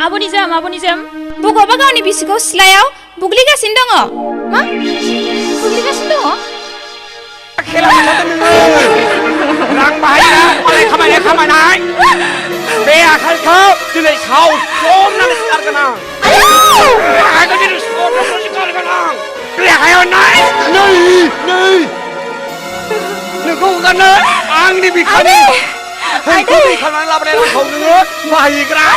आब'निजोम बग'बा गावनि बिसिखौ सिलायाव बुग्लिगासिनो दङ मा बुग्लिगासिनो दङ खेला रां बाहायना मालाय खामायनाय बे आखाइखौ दिनै सावसोमनानै सिखारगोन आं आखाइखौ दिनै सावसोमनानै सिखारगोन आं बे आखाइयाव नै नोंखौ हगारनो आंनि बिखानि नोंखौ दै खालामनानै लाबोनाय रांखौ नोङो बाहायग्रा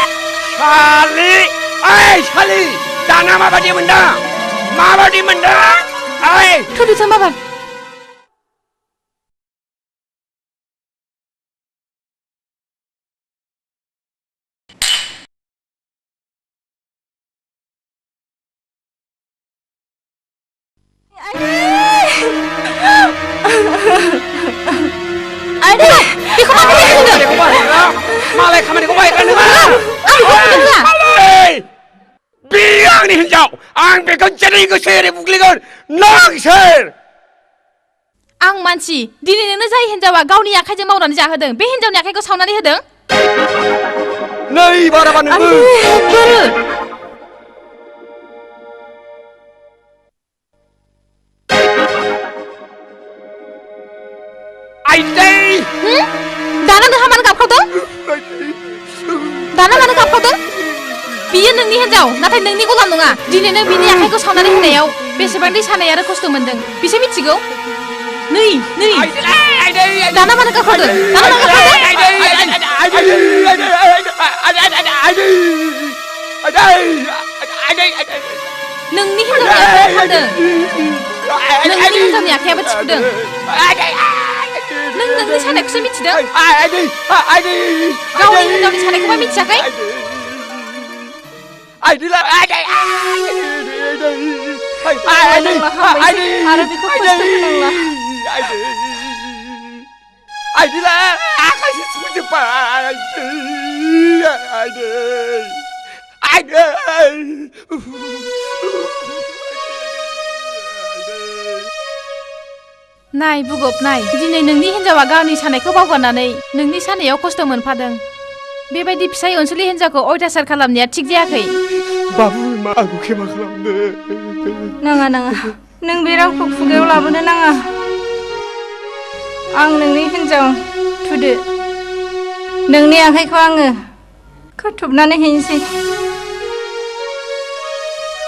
सालि दाना माबायदि मोनदों ओइ थुदुसम बाबा Aduh, beखौ बाहायग्रा मालाय खामानिखौ बाहायग्रा नोङो बेयो आंनि हिनजाव आं बेखौ जेरै गोसो एरै बुग्लिगोन नों सोर आं मानसि दिनै नोंनो जाय हिनजावा गावनि आखाइजों मावनानै जाहोदों बे हिनजावनि आखाइखौ सावनानै होदों नै बाराबा नोंबो आइदै दाना नोंहा मानो गाबखावदों बियो नोंनि हिनजाव नाथाय नोंनि गलाम नङा दिनै नों बिनि आखाइखौ सावनानै होनायाव बेसेबांदि सानाय आरो खस्थ' मोनदों बिसोर मिथिगौ नै दाना मानो गाबखावदों नोंनि हिनजावनि आखाइया खामदों नोंनि हिनजावनि आखाइयाबो थिफुदों नों नोंनि सानायखौसो मिथिदों गावनि हिनजावनि सानायखौबा मिथियाखै आरो बेखौ खस्थ' होनांला आखाइसो सुजोब्बाय नाय बुगब नाय दिनै नोंनि हिनजावा गावनि सानायखौ बावगारनानै नोंनि सानायाव खस्थ' मोनफादों बेबायदि फिसाय अनसुलि हिनजावखौ अयथासार खालामनाया थिग जायाखै बाबु मा आंखौ खेमा खालामदो नाङा नों बे रावखौ खुगायाव लाबोनो नाङा आं नोंनि हिनजाव थुदो नोंनि आखाइखौ आङो खाथुबनानै हैनोसै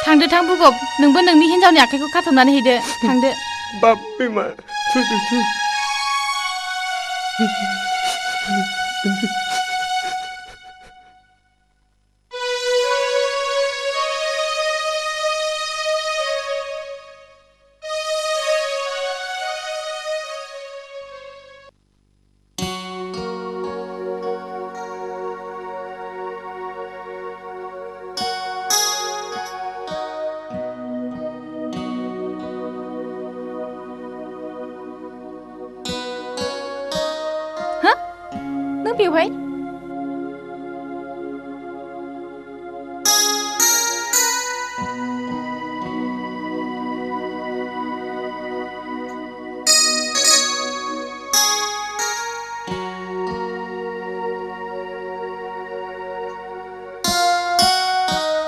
थां बुगब नोंबो नोंनि हिनजावनि आखाइखौ खाथुबनानै हैदो थांदो बाप मा नों बेवहाय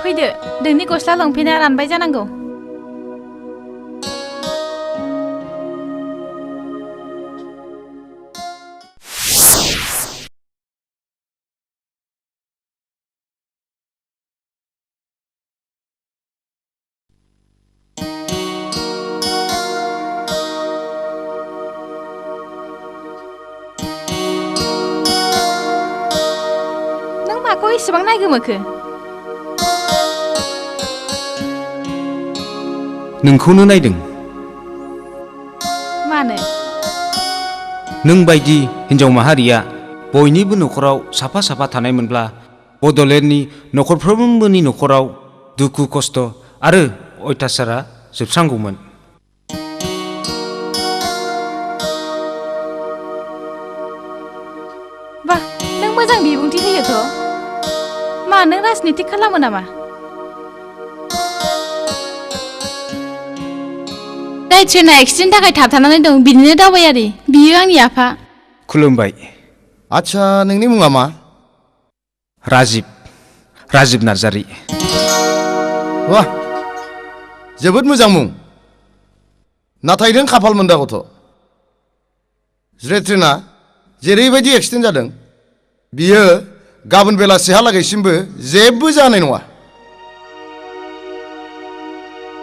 फैदो नोंनि गस्ला लंपेन्टआ रानबाय जानांगौ माखौ एसेबां नायगोमोखो नोंखौनो नायदों मानो नों बायदि हिनजाव माहारिया बयनिबो नखराव साफा थानायमोनब्ला बडलेण्डनि नखरफ्रोमबोनि नखराव दुखु खस्थ आरो अयथासारा जोबस्रांगौमोन बा नों मोजां बिबुंथि होयोथ मा नों राजनिति खालामो नामा जाय ट्रेना एक्सिडेन्टनि थाखाय थाबथानानै दं बिदिनो दावबायारि बियो आंनि आफा खुलुमबाय आच्छा नोंनि मुङा मा राजिब राजिब नार्जारि। वाह जोबोद मोजां मुं नाथाय नों खाफाल मोनदा गथ' ज्रेट्रेना जेरैबायदि एक्सिडेन्ट जादों बियो गाबोन बेलासिहालागैसिमबो जेबो जानाय नङा।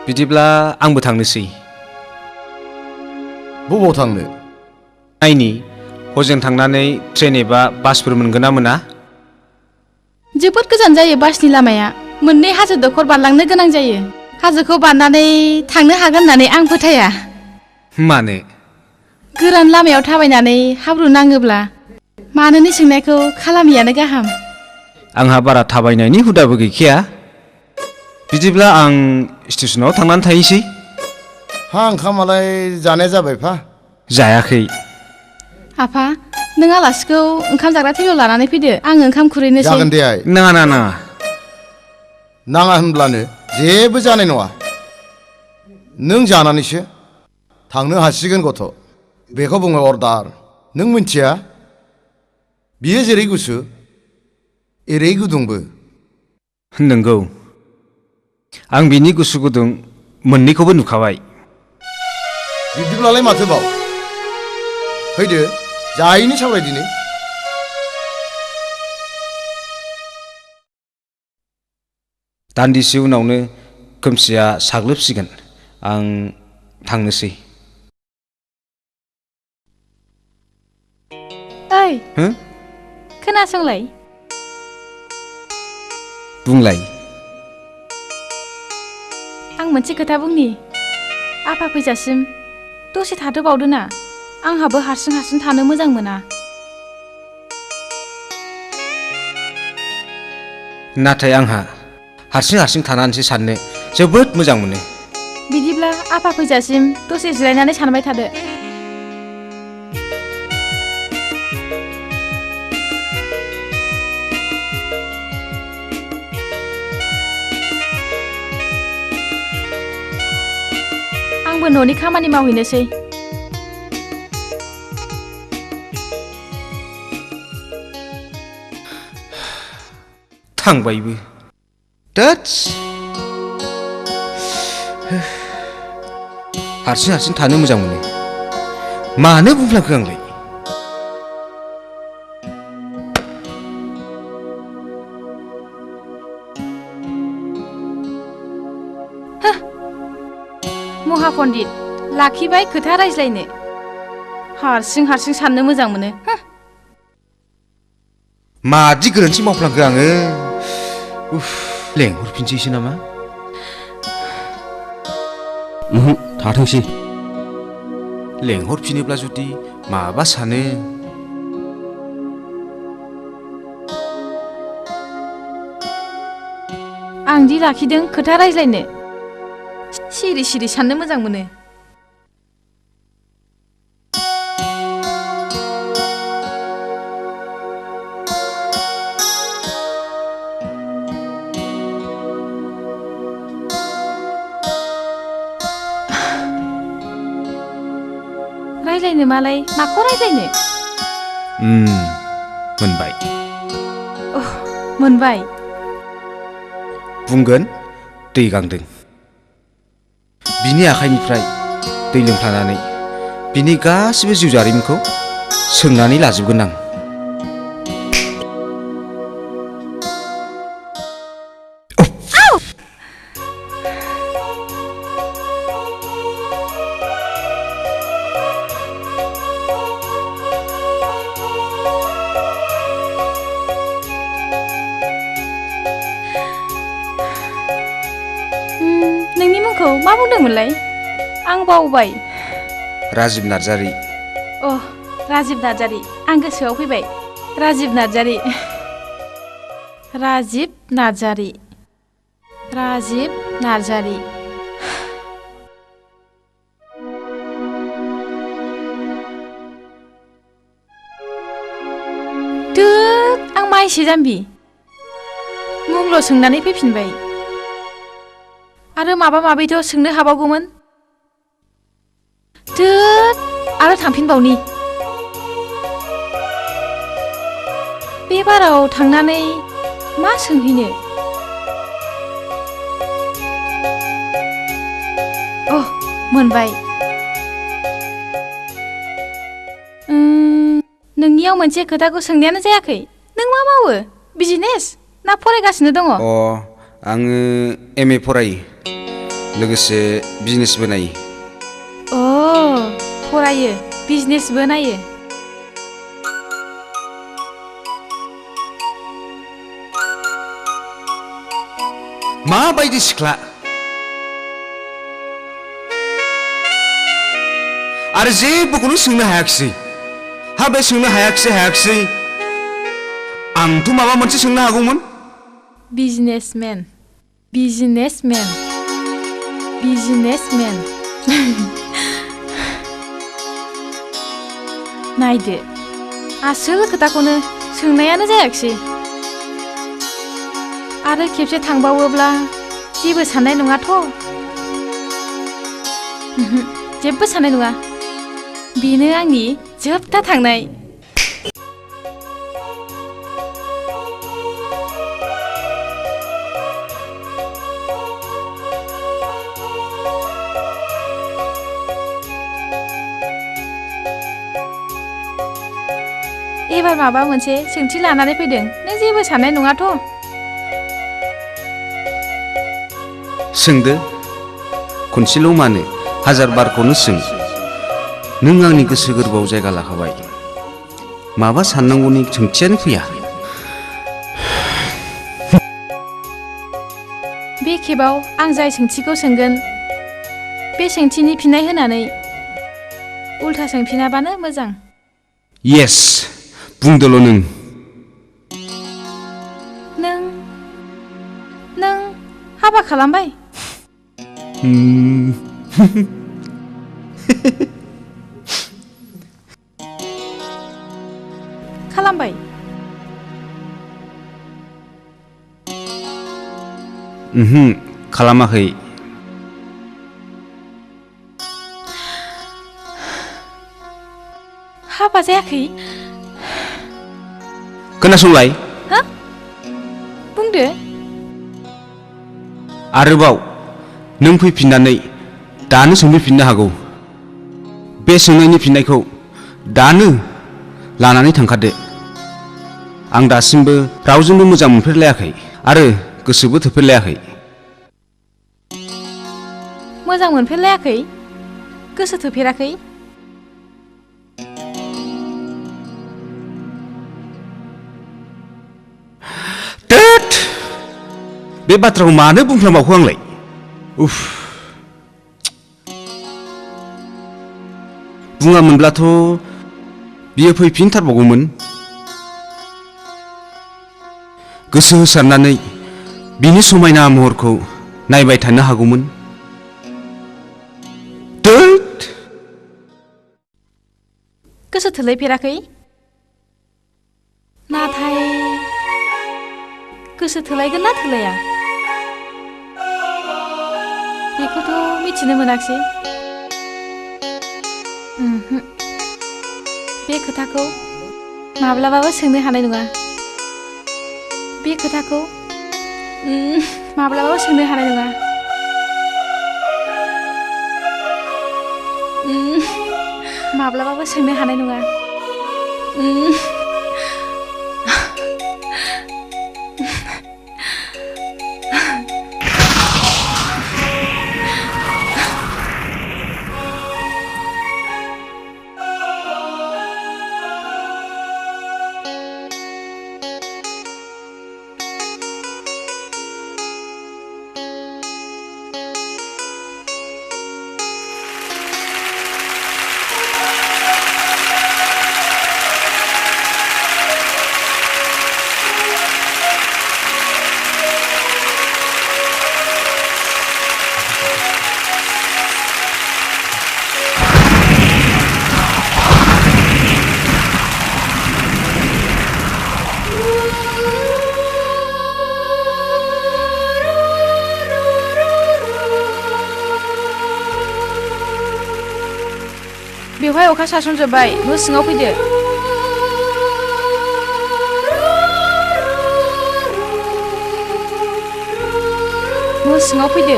बिदिब्ला आंबो थांनोसै। बबाव थांनो? नायनि हजों थांनानै ट्रेन एबा बासफोर मोनगोन ना मोना। जोबोद गोजान जायो बासनि लामाया। मोननै हाजो दखर बारलांनो गोनां जायो। हाजोखौ बारनानै थांनो हागोन होननानै आं फोथाया। मानो? गोरान लामायाव थाबायनानै हाब्रु नाङोब्ला मानोनि सोंनायखौ खालामियानो गाहाम। आंहा बारा थाबायनायनि हुदाबो गैखाया। बिदिब्ला आं स्टेसनाव थांनानै थाहैसै। हा ओंखामालाय जानाया जाबाय फा? जायाखै। आफा नों आलासिखौ ओंखाम जाग्रा टेबोलाव लानानै फैदो आं ओंखाम खुरैनोसै। जागोन दे आइ। नाङा नाङा नाङा। नाङा होनब्लानो जेबो जानाय नङा। नों जानानैसो थांनो हासिगोन गथ'। बेखौ बुङो अर्डार। नों मिन्थिया बियो जेरै गुसु एरै गुदुंबो। नंगौ आं बिनि गुसु गुदुं मोननैखौबो नुखाबाय। बिब्दिब्लालाय माथोबाव फैदो जायैनि सावरायदिनि। दान्दिसे उनावनो खोमसिया साग्लोबसिगोन। आं थांनोसै। ओइ हो? खोनासंलाय। बुंलाय। आं मोनसे खोथा बुंनि। आफा फैजासिम दसे थाथ'बावदो ना। आंहाबो हारसिं हारसिं थानो मोजां मोना। नाथाय आंहा हारसिं हारसिं थानानैसो साननो जोबोद मोजां मोनो। बिदिब्ला आफा फैजासिम दसे जिरायनानै सानबाय थादो। आंबो न'नि खामानि मावहैनोसै। थांबायबो। दोत्स हारसिं हारसिं थानो मोजां मोनो। मानो बुंफ्लांखो आंलाय? महापन्डित लाखिबाय खोथा रायज्लायनो। हारसिं हारसिं साननो मोजां मोनो। मादि गोरोन्थि मावफ्लांखो आङो? लेंहरफिनसैसो नामा? थाथोंसै। लेंहरफिनोब्ला जुदि माबा सानो। आंदि लाखिदों खोथा रायज्लायनो। सिरि सिरि साननो मोजां मोनो। रायज्लायनो मालाय माखौ रायज्लायनो? मोनबाय। मोनबाय। बुंगोन दै गांदों। बिनि आखाइनिफ्राय दै लोंफ्लानानै बिनि गासिबो जिउ जारिमिनखौ सोंनानै लाजोबगोन आं। नोंनि मुंखौ मा बुंदोंमोनलाय? आं बावबाय। राजिब नार्जारि। राजिब नार्जारि। आं गोसोआव फैबाय। राजिब नार्जारि। राजिब नार्जारि। राजिब नार्जारि। आं माइसो जाम्बि। मुंल' सोंनानै फैफिनबाय। आरो माबा माबिथ' सोंनो हाबावगौमोन। आरो थांफिनबावनि। बे बाराव थांनानै मा सोंहैनो? मोनबाय नोंनियाव मोनसे खोथाखौ सोंनायानो जायाखै नों मा मावो बिजनेस ना फरायगासिनो दङ आङो MA फरायो लोगोसे बिजनेसबो नायो फरायो बिजनेसबो नायो माबायदि सिख्ला आरो जेबोखौनो सोंनो हायाखिसै हाबे सोंनो हायाखिसै आंथ' माबा मोनसे सोंनो हागौमोन बिजनेसमेन नायदो आसोल खोथाखौनो सोंनायानो जायाखिसै आरो खेबसे थांबावोब्ला जेबो साननाय नङाथ' जेबो साननाय नङा बेनो आंनि जोबथा थांनाय एबार माबा मोनसे सोंथि लानानै फैदों नों जेबो साननाय नङाथ' सोंदो खनसेल' मानो हाजार बारखौनो सों नों आंनि गोसो गोरबोआव जायगा लाखाबाय माबा साननांगौनि सोंथियानो फैया बे खेबाव आं जाय सोंथिखौ सोंगोन बे सोंथिनि फिननाय होनानै उल्था सोंफिनाबानो मोजां येस बुंदोल' नों हाबा खालामबाय खालामबाय खालामाखै हाबा जायाखै खोनासंलाय हा बुंदो आरोबाव नों फैफिननानै दानो सोंफैफिननो हागौ बे सोंनायनि फिननायखौ दानो लानानै थांखादो आं दासिमबो रावजोंबो मोजां मोनफेरलायाखै आरो गोसोबो थोफेरलायाखै मोजां मोनफेरलायाखै गोसो थोफेराखै बे बाथ्राखौ मानो बुंफ्लांबावखो आंलाय उफ बुङामोनब्लाथ' बियो फैफिनथारबावगौमोन गोसो होसारनानै बिनि समायना महरखौ नायबाय थानो हागौमोन गोसो थोलायफेराखै नाथाय गोसो थोलायगोन ना थोलाया बेखौथ' मिथिनो मोनाखिसै बे खोथाखौ माब्लाबाबो सोंनो हानाय नङा बे खोथाखौ माब्लाबाबो सोंनो हानाय नङा माब्लाबाबो सोंनो हानाय नङा बेवहाय अखा सारसनजोब्बाय न' सिङाव फैदो न' सिङाव फैदो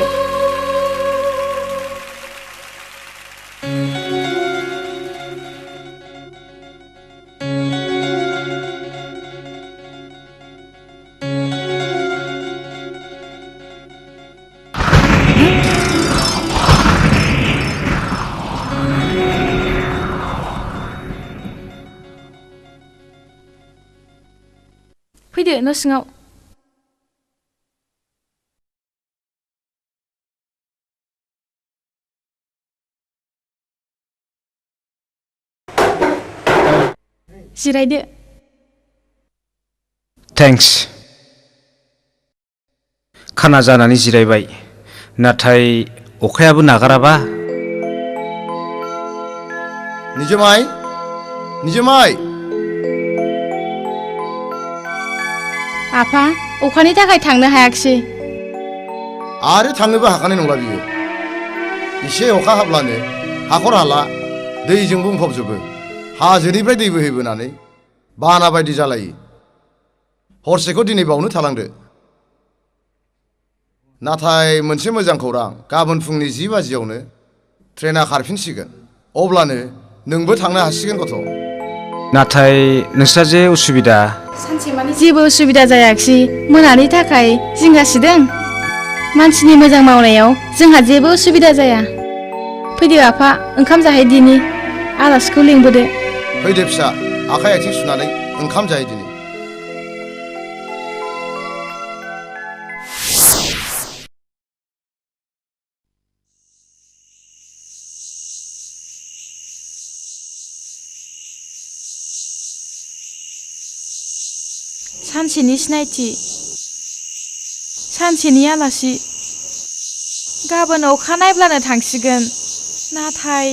फैदो न' सिङाव जिरायदो थेंक्स खाना जानानै जिरायबाय नाथाय अखायाबो नागाराबा निजोमाय निजोमाय आफा अखानि थाखाय थांनो हायाखिसै आरो थांनोबो हाखानाय नंला बियो एसे अखा हाब्लानो हाखर हाला दैजों बुंफबजोबो हाजोनिफ्राय दै बोहैबोनानै बाना बायदि जालायो हरसेखौ दिनै बावनो थालांदो नाथाय मोनसे मोजां खौरां गाबोन फुंनि 10 बाजियावनो ट्रेना खारफिनसिगोन अब्लानो नोंबो थांनो हासिगोन गथ' नाथाय नोंस्रा जे उसुबिदा सानसेमानि जेबो उसुबिदा जायाखिसै मोनानि थाखाय जिंगासिदों मानसिनि मोजां मावनायाव जोंहा जेबो उसुबिदा जाया फैदो आफा ओंखाम जाहैदिनि आलासिखौ लिंबोदो फैदो फिसा आखाइ आथिं सुनानै ओंखाम जाहैदिनि सानसेनि सिनायथि सानसेनि आलासि गाबोन अखा नायब्लानो थांसिगोन नाथाय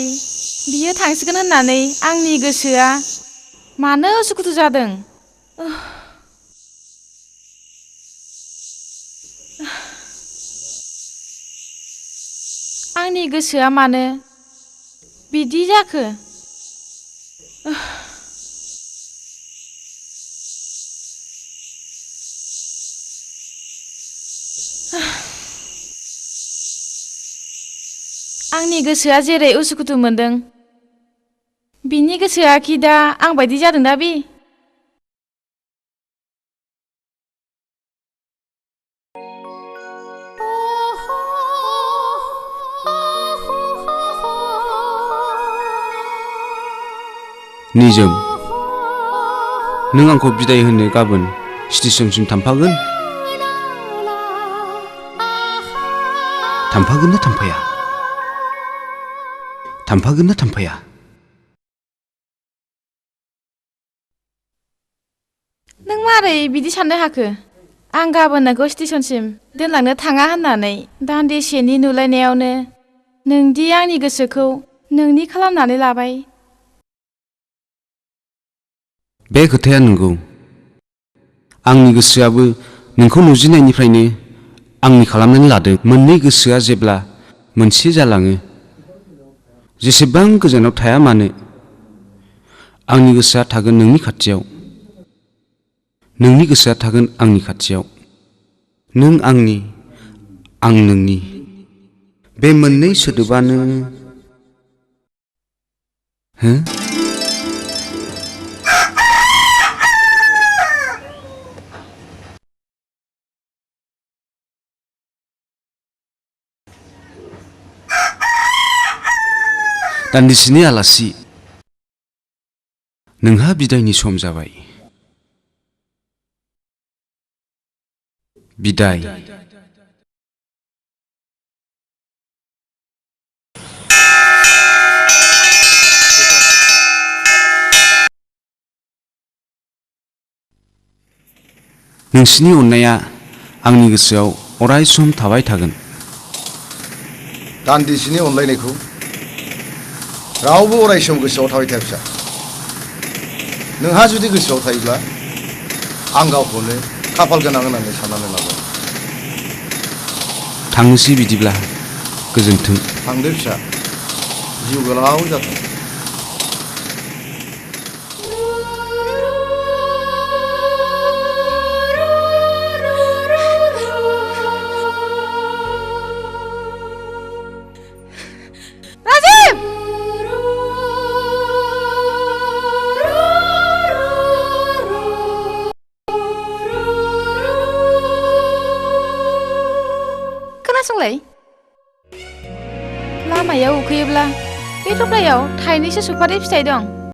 बियो थांसिगोन होननानै आंनि गोसोआ मानो उसुखुथु जादों आंनि गोसोआ मानो बिदि जाखो आंनि गोसोआ जेरै उसुखुथु मोनदों बिनि गोसोआ खि दा आं बायदि जादों दा बे निजोम नों आंखौ बिदाय होनो गाबोन स्टेशनसिम थांफागोन थांफागोन ना थांफाया थांफागोन ना थांफाया नों मारै बिदि साननो हाखो आं गाबोन नोंखौ स्टेशनसिम दोनलांनो थाङा होननानै दान्दिसेनि नुलायनायावनो नोंदि आंनि गोसोखौ नोंनि खालामनानै लाबाय बे खोथाया नंगौ आंनि गोसोआबो नोंखौ नुजेननायनिफ्रायनो आंनि खालामनानै लादों मोननै गोसोआ जेब्ला मोनसे जालाङो जेसेबां गोजानाव थाया मानो आंनि गोसोआ थागोन नोंनि खाथियाव नोंनि गोसोआ थागोन आंनि खाथियाव नों आंनि आं नोंनि बे मोननै सोदोबानो हो दान्दिसेनि आलासि नोंहा बिदायनि सम जाबाय बिदाय नोंसिनि अननाया आंनि गोसोआव अराय सम थाबाय थागोन दान्दिसेनि अनलायनायखौ रावबो अराय सम गोसोआव थाबाय थाया फिसा नोंहा जुदि गोसोआव थायोब्ला आं गावखौनो खाफाल गोनां होननानै साननानै लागोन थांनोसै बिदिब्ला गोजोन्थों थांदो फिसा जिउ गोलाव जाथों खोनासंलाय लामायाव उखैयोब्ला बे थफ्लायाव थाइनैसो सुपारि फिथाइ दं